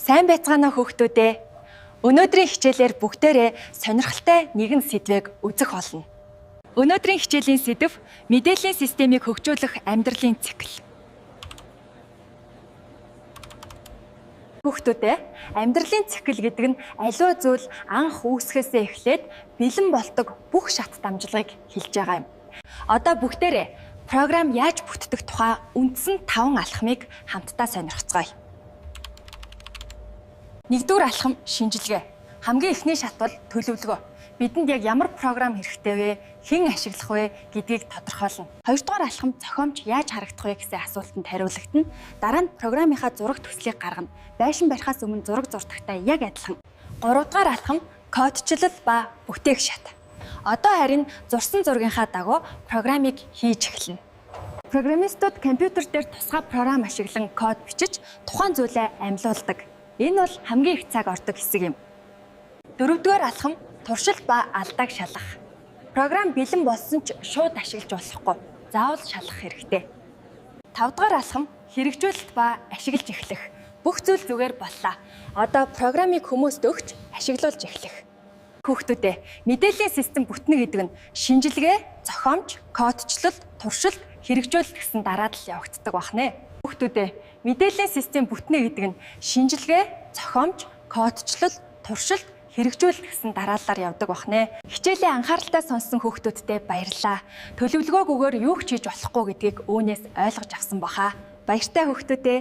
Сайн байцгаана уу хүүхдүүдээ. Өнөөдрийн хичээлээр бүгдээрээ сонирхолтой нэгэн сэдвийг үзэх болно. Өнөөдрийн хичээлийн сэдэв мэдээллийн системийг хөгжүүлэх амьдралын цикл. Хүүхдүүдээ, амьдралын цикл гэдэг нь аливаа зүйл анх үүсгэхээсээ эхлээд бэлэн болдог бүх шат дамжлагыг хэлж байгаа юм. Одоо бүгдээрээ програм яаж бүтдэг тухай үндсэн 5 алхмыг хамтдаа сонирхцгоё. Нэгдүгээр алхам шинжилгээ. Хамгийн эхний шат бол төлөвлөгөө. Бидэнд яг ямар програм хэрэгтэй вэ? Хэн ашиглах вэ гэдгийг тодорхойлно. Хоёрдугаар алхам зохиомж яаж харагдах вэ гэсэн асуултанд хариулагдана. Дараа нь програмынхаа зураг төслийг гаргана. Байшин барихаас өмнө зураг зурдагтай яг адилхан. Гуравдугаар алхам кодчлал ба бүтээх шат. Одоо харин зурсан зургийнхаа дагуу програмыг хийж эхэлнэ. Программистууд компьютер дээр тусгай програм ашиглан код бичиж тухайн зүйлээ амлуулдаг. Энэ бол хамгийн их цаг ордог хэсэг юм. Дөрөвдүгээр алхам туршилт ба алдааг шалгах. Програм бэлэн болсон ч шууд ашиглаж болохгүй. Заавал шалгах хэрэгтэй. Тавдугаар алхам хэрэгжүүлэлт ба ашиглаж эхлэх. Бүх зүйл зүгээр боллоо. Одоо програмыг хүмүүст өгч ашиглуулж эхлэх. Хүүхдүүдээ, мэдээллийн систем бүтнэ гэдэг нь шинжилгээ, зохиомж, кодчлол, туршилт, хэрэгжүүлэлт гэсэн дараалал явагддаг байна. Хүүхдүүдээ, мэдээллийн систем бүтнэ гэдэг нь шинжилгээ, зохиомж, кодчлол, туршилт, хэрэгжүүлэлт гэсэн дараалалаар явдаг байна. Хичээлээ анхааралтай сонссон хүүхдүүдтэй баярлалаа. Төлөвлөгөөгүйгээр юу ч хийж болохгүй гэдгийг үүнээс ойлгож авсан баха. Баяртай хүүхдүүдээ.